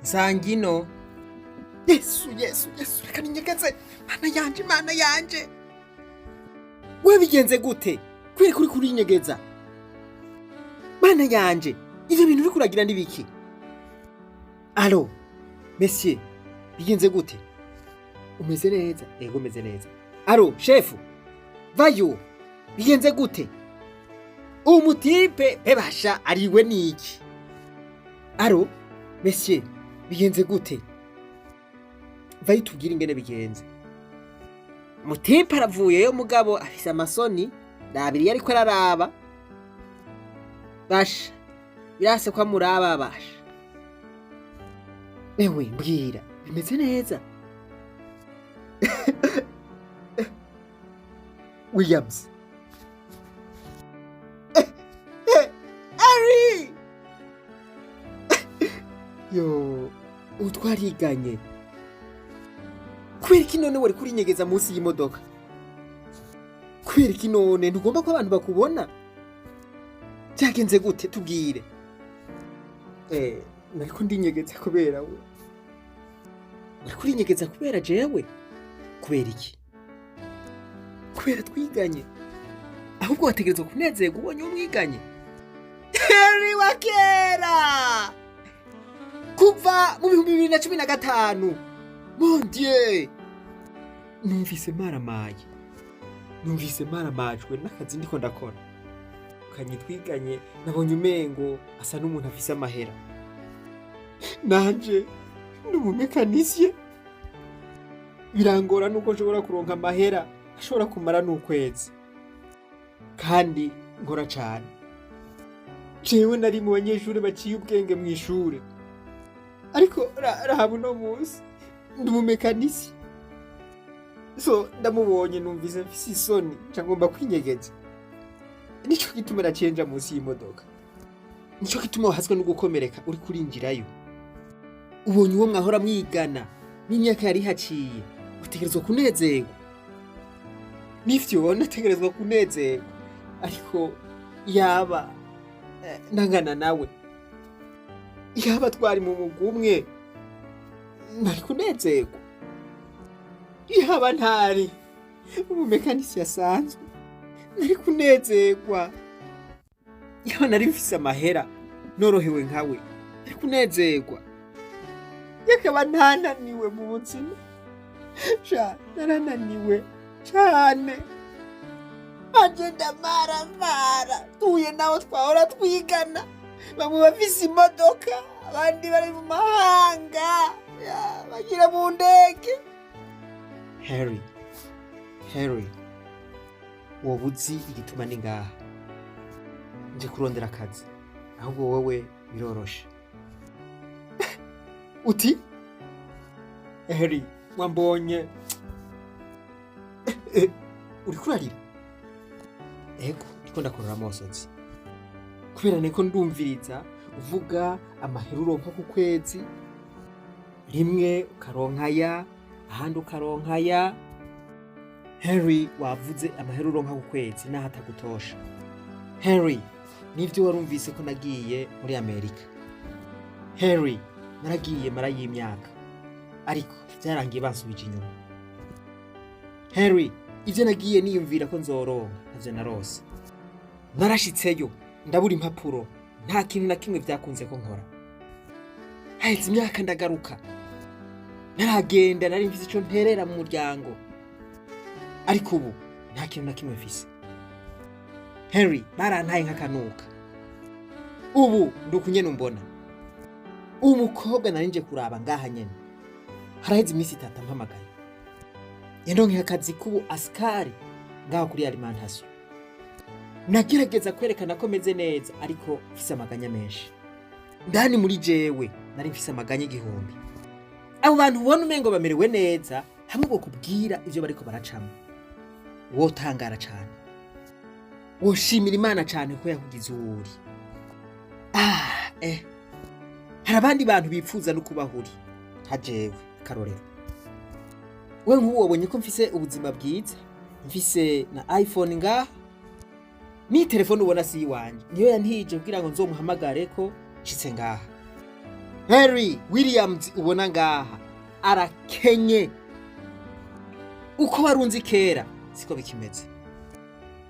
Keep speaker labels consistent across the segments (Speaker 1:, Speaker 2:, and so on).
Speaker 1: Nsangino. Yesu, Yesu, Yesu, reka ninyegeze. Mana yanje, Mana yanje, we bigenze gute? Kubera kuri kurinyegeza? Mana yanje, ivyo bintu uriko uragira n'ibiki? Allô, monsieur, bigenze gute? Umeze neza? Ego, umeze neza. Allô, chef, vayo, bigenze gute? Umutipe bebasha ariwe niki? Allô, monsieur, bigenze gute? Vayo tubwire ingene bigenze. Mutipe aravuyeyo, mugabo afise amasoni. Rabira iyo ariko araraba, basha birase ko amuraba. Basha, ewe mbwira, bimeze neza? Williams, Ari yo ubu twariganye. Kubera iki none wari kurinyegeza munsi y'imodoka? Kubera iki none ntugomba ko abantu bakubona? Byagenze gute? Tubwire. Nariko ndinyegeza kubera we. Uriko urinyegeza kubera jewe? Kubera iki? Kubera twiganye? Ahubwo wategerezwa kunezerwa ubonye uwo mwiganye. Heri wa kera, kuva mu 2015. Mon Dieu, numvise maramaye, numvise maramajwe n'akazi ndiko ndakora. Kanye twiganye, nabonye umengo asa n'umuntu afise amahera. Nanje ni umumécanicien, birangora nuko nshobora kuronka amahera ashobora kumara n'ukwezi, kandi nkora cane. Jewe nari mu banyeshuri baciye ubwenge mu ishure, ariko raba uno munsi ndi umumécanicien. So ndamubonye numvise mfise isoni, nca ngomba kwinyegeza. Nico gituma naciye nja munsi y'imodoka. Nico gituma wahaswe no gukomereka uri kurinjirayo. Ubonye uwo mwahora mwigana n'imyaka yari haciye, utegerezwa kunezerwa. Nivyo, nategerezwa kunezerwa, ariko yaba nangana nawe, yaba twari mu mugwi umwe, nari kunezerwa. Yaba ntari umumécanicien asanzwe, nari kunezerwa. Yaba nari mfise amahera, norohewe nkawe, nari kunezerwa. Yakaba ntananiwe mu buzima. Sha, narananiwe cane, anje ndamaramara. Tuhuye naho twahora twigana, bamwe bafise imodoka, abandi bari mu mahanga, ya, bagira mu ndege. Harry, Harry, woba uzi igituma ni ngaha? Nje kurondera akazi. Ahubwo wowe biroroshe. Uti Harry, wambonye? Uriko urarira? Ego, ndiko ndakorora amosozi kubera niko ndumviriza uvuga amahera uronka ku kwezi. Rimwe ukaronka aya, ahandi ukaronka aya. Henry, wavuze amahera uronka ku kwezi naho atagutosha. Henry, nivyo, warumvise ko nagiye muri Amerika. Henry, naragiye mara y'imyaka, ariko vyarangiye bansubije inyuma. Henry, ivyo nagiye niyumvira ko nzoronka ntavyo narose. Narashitseyo ndabura impapuro, nta kintu na kimwe vyakunze ko nkora. Haheze imyaka ndagaruka. Naragenda nari mfise ico nterera mu muryango, ariko ubu nta kintu na kimwe mfise. Henry, barantaye nk'akanuka. Ubu ndi nyene umbona. Umukobwa nari nje kuraba ngaha nyene, haraheze iminsi 3 ampamagaye. Yandonkeye akazi k'ubu asikari ngaho kuri alimentation. Nagerageza kwerekana ko meze neza, ariko mfise amaganya menshi ndani muri jewe. Nari mfise amaganya 1000. Abo bantu ubona umengo bamerewe neza, hamwe bokubwira ivyo bariko baracamo, wotangara cane, woshimira Imana cane ko yakugize uwo uri. Hari abandi bantu bipfuza no kubaho uri, nka jewe akarorero. We nk'ubu wabonye ko mfise ubuzima bwiza, mfise na iPhone ngaha. Ni telefone ubona si iwanje, niyo yantije kugira ngo nzomuhamagare ko nshitse ngaha. Harry Williams ubona ngaha arakenye. Uko warunzi kera siko bikimeze.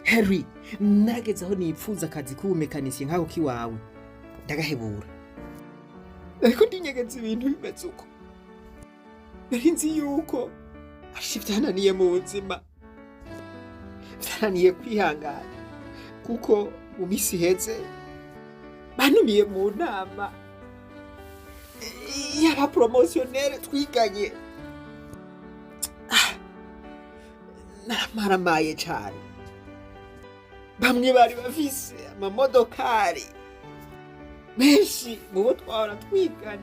Speaker 1: Harry, narageze aho nipfuza akazi k'ubumekanisiye nk'ako kiwawe, ndagahebura, ariko ndinyegeza ibintu bimeze uko. Nari nzi yuko ariko byananiye mu buzima, byananiye kwihangana, kuko mu minsi iheze banumiye mu nama y'abapromotionnaires twiganye. Ah, naramaramaye cane. Bamwe bari bafise amamodokari benshi mu bo twahora twigana,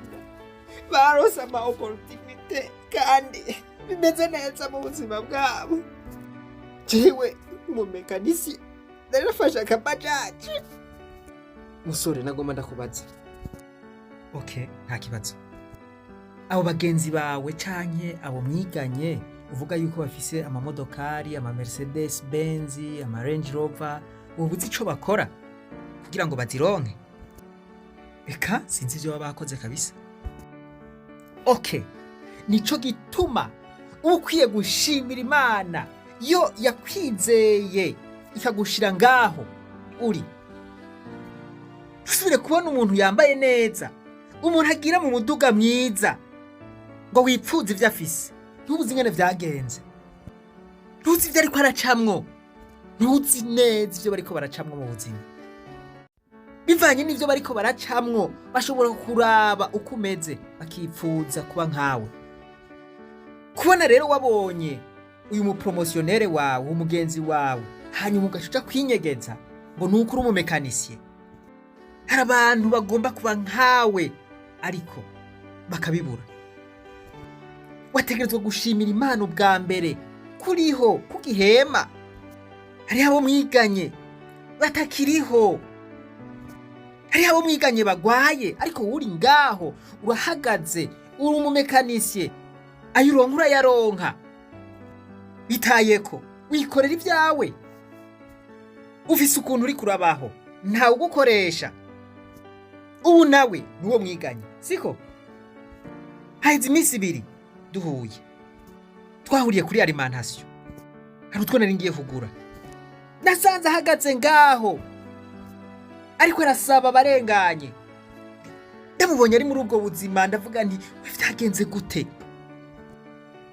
Speaker 1: barose ama opportunités kandi bimeze neza mu buzima bwabo. Jewe umumekanisi nari nafashe akabajaji. Musore, nagomba ndakubaza. Okay, nta kibazo. Abo bagenzi bawe canke abo mwiganye uvuga yuko bafise amamodokari, ama Mercedes Benz, ama Range Rover, woba uzi ico bakora kugira ngo bazironke? Eka, sinzi ivyo baba bakoze kabisa. Okay, nico gituma uba ukwiye gushimira Imana yo yakwizeye ikagushira ngaho uri. Ntusubire kubona umuntu yambaye neza, umuntu agira mu muduga mwiza, ngo wipfuze ivyo afise. Ntubuzi ingene vyagenze, ntuzi ivyo ariko aracamwo, ntuzi neza ivyo bariko baracamwo mu buzima. Bivanye n'ivyo bariko baracamwo, bashobora kuraba uko umeze bakipfuza kuba nkawe. Kubona rero wabonye uyu mupromotionnaire wawe, umugenzi wawe, hanyuma ugaca uja kwinyegeza ngo nuko uri umumekanisiye. Hari abantu bagomba kuba nkawe ariko bakabibura. Wategerezwa gushimira Imana ubwa mbere kuriho kugihema. Hariho abo mwiganye batakiriho, hariho abo mwiganye bagwaye, ariko wowe uri ngaho urahagaze, uri umumekanisiye, ayo uronka urayaronka, bitayeko wikorera ibyawe, ufise ukuntu uri kurabaho, ntawe ugukoresha. Ubu nawe niwo mwiganye, siko? Haheze iminsi 2 duhuye, twahuriye kuri alimentation, hari utwo nari ngiye kugura. Nasanze ahagaze ngaho ariko arasaba abarenganye. Ndamubonye ari muri ubwo buzima, ndavuga nti: "We, vyagenze gute?"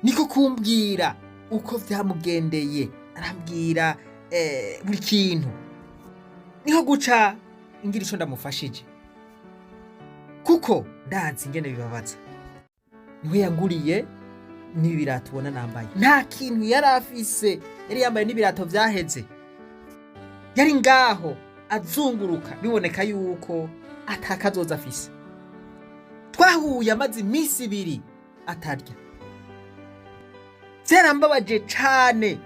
Speaker 1: Niko kumbwira uko vyamugendeye, arambwira buri kintu. Niho guca ngira ico ndamufashije, kuko ndazi ingene bibabaza. Niwe yanguriye n'ibirato ubona nambaye. Nta kintu yari afise, yari yambaye n'ibirato vyaheze. Yari ngaho azunguruka, biboneka yuko atakazoza afise. Twahuye amaze iminsi 2 atarya. Vyarambabaje cane.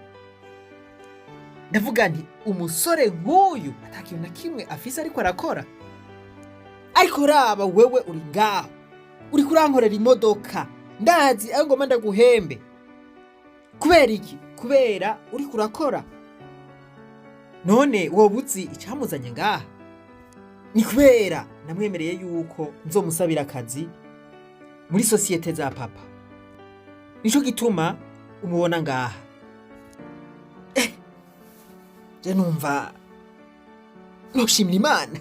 Speaker 1: Ndavuga nti: "Umusore nk'uyu ata kintu na kimwe afise ariko arakora." Ariko raba wewe uri ngaho uriko urankorera imodoka, ndazi ayo ngomba ndaguhembe. Kubera iki? Kubera uriko urakora. None woba uzi icamuzanye ngaha? Ni kubera namwemereye yuko nzomusabira akazi muri société za papa, nico gituma umubona ngaha. Je numva noshimira Imana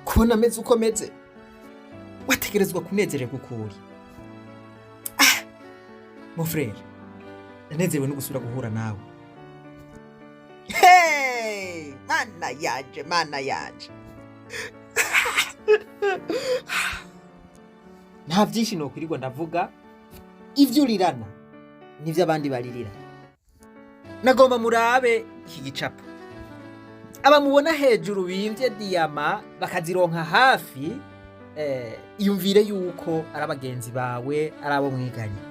Speaker 1: kubona ameze uko meze. Wategerezwa kunezererwa ukuri. Ah, mon frère, ndanezerewe no gusubira guhura nawe. Hey, mana yanje, mana yanje! Nta byinshi nokwirirwa ndavuga, ivyo urirana nivyo abandi baririra. Nagomba murabe iki gicapo. Abamubona hejuru bimvye diyama bakazironka hafi, iyumvire yuko ari abagenzi bawe, ari abo mwiganye.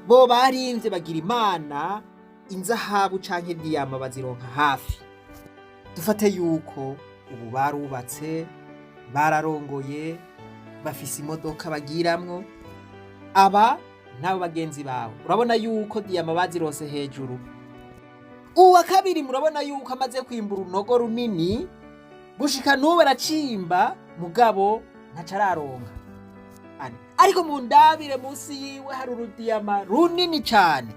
Speaker 1: Bo barimvye bagira Imana, inzahabu canke diyama bazironka hafi. Dufate yuko ubu barubatse, bararongoye, bafise imodoka bagiramwo. Aba n'abo bagenzi bawe, urabona yuko diyama bazirose hejuru. Uwa kabiri, murabona yuko amaze kwimbura urunogo runini, gushika n'ubu aracimba, mugabo Ntaco araronka. Ariko mu ndabire munsi yiwe hari urudiyama runini cane.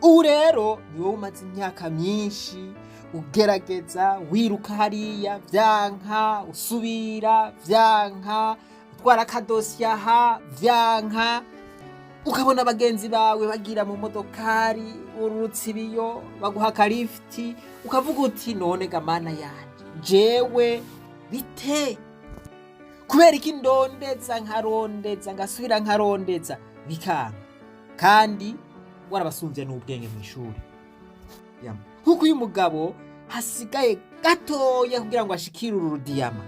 Speaker 1: Ubu rero ni wowe umaze imyaka myinshi ugerageza, wiruka hariya vyanka, usubira vyanka, utwara akadosiye aha vyanka, ukabona bagenzi bawe bagira mu modokari ururutse ibiyo, baguha akalifuti, ukavuga uti: "None ga Mana yanje, jewe bite? Kubera iki ndondeza, nkarondeza, ngasubira nkarondeza, bikanka?" Kandi warabasumvye n'ubwenge mu ishuri. Nk'uko uyu mugabo hasigaye gatoya kugira ngo ashikire uru rudiyama,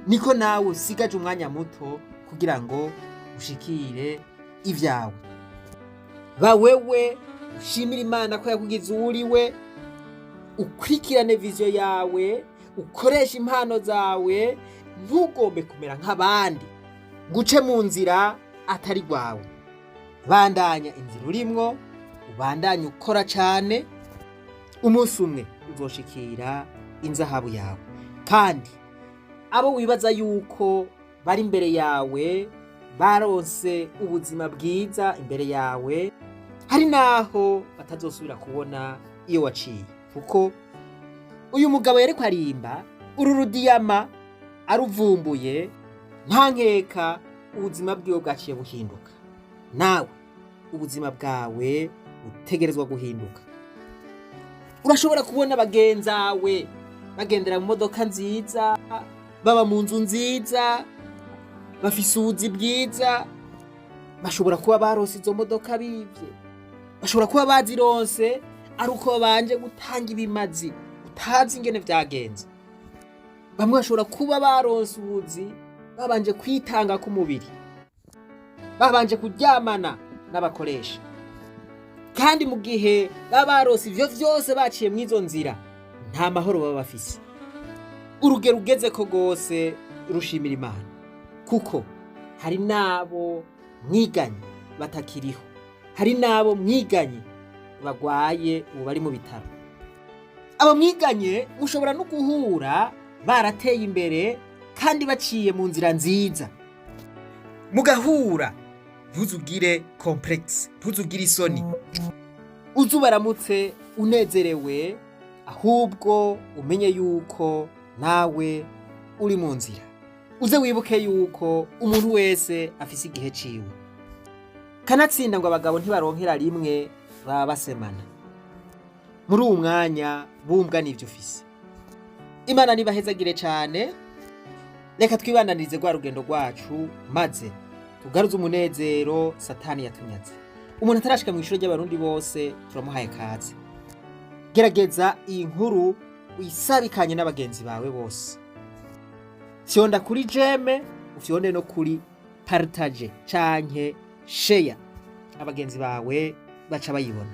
Speaker 1: niko nawe usigaje umwanya muto kugira ngo ushikire ibyawe. Ba wewe, ushimire Imana ko yakugize uwo uriwe, ukurikirane vision yawe, ukoreshe impano zawe. Ntugombe kumera nk'abandi, guce mu nzira atari rwawe. Bandanya inzira urimwo, ubandanye ukora cane. Umunsi umwe uzoshikira inzahabu yawe. Kandi abo wibaza yuko bari imbere yawe, baronse ubuzima bwiza imbere yawe, hari naho batazosubira kubona iyo waciye, kuko uyu mugabo yariko arimba uru rudiyama aruvumbuye, nta nkeka ubuzima bwiwe bwaciye buhinduka. Nawe ubuzima bwawe butegerezwa guhinduka. Urashobora kubona bagenzawe bagendera mu modoka nziza, baba mu nzu nziza, bafise ubuzi bwiza. Bashobora kuba baronse izo modoka bivye, bashobora kuba bazironse ari uko babanje gutanga ibimazi utazi ingene vyagenze. Bamwe bashobora kuba baronse ubuzi babanje kwitanga k'umubiri, babanje kuryamana n'abakoresha. Kandi mu gihe baba baronse ivyo vyose baciye mw'izo nzira, nta mahoro baba bafise. Urugero ugezeko rwose rushimira Imana, kuko hari n'abo mwiganye batakiriho, hari n'abo mwiganye bagwaye ubu bari mu bitaro. Abo mwiganye mushobora no guhura barateye imbere kandi baciye mu nzira nziza. Mugahura, ntuzugire complexe, ntuzugire isoni, uze ubaramutse unezerewe. Ahubwo umenye yuko nawe uri mu nzira. Uze wibuke yuko umuntu wese afise igihe ciwe. Kanatsinda ngo abagabo ntibaronkera rimwe, baba basemana. Muri uwu mwanya bumbwa n'ivyo ufise. Imana nibahezagire cane. Reka twibandanirize rwa rugendo rwacu, maze tugaruze umunezero Satani yatunyaze. Umuntu atarashika mu ishuri ry'Abarundi bose, turamuhaye kaze. Gerageza iyi nkuru uyisabikanye n'abagenzi bawe bose. Fyonda kuri j'aime, ufyonde no kuri partage canke share, abagenzi bawe baca bayibona.